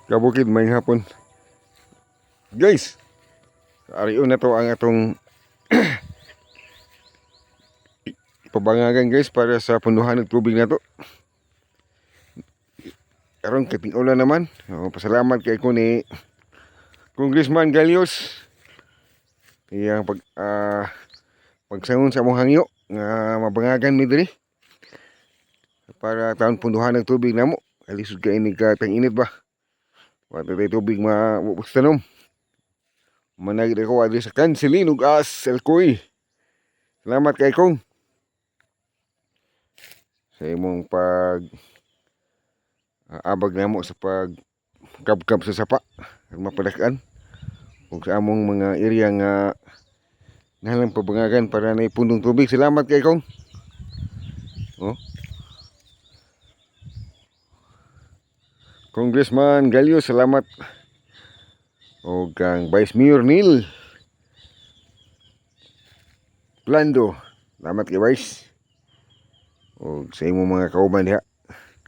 Kabukid, maayong hapon. Guys, arion na to ang atong pabangagan, guys, para sa punduhan ng tubig na to. Karon kay ting-ulan naman. Oh, pasalamat kay ko ni Congressman Galios. Iyang pagsangon sa among hangyo nga mabangagan mi diri para taon punduhan ng tubig namo. Kalisod kay ini ka tang-init ba. Wa tay tubig ma tanom. Managid ako adri sa Kansilin ug As Elkoy. Salamat kay kong sa imong pag abag namo sa pag kabkab sa sapa ug mapadakan ug sa among mga area nga nahalang pabangagan para na pundong tubig. Salamat kay kong. Oh. Congressman Galio, salamat. O kang Vice Mayor Neil Plando. Salamat kay Vice. O sa imong mga kauban diha.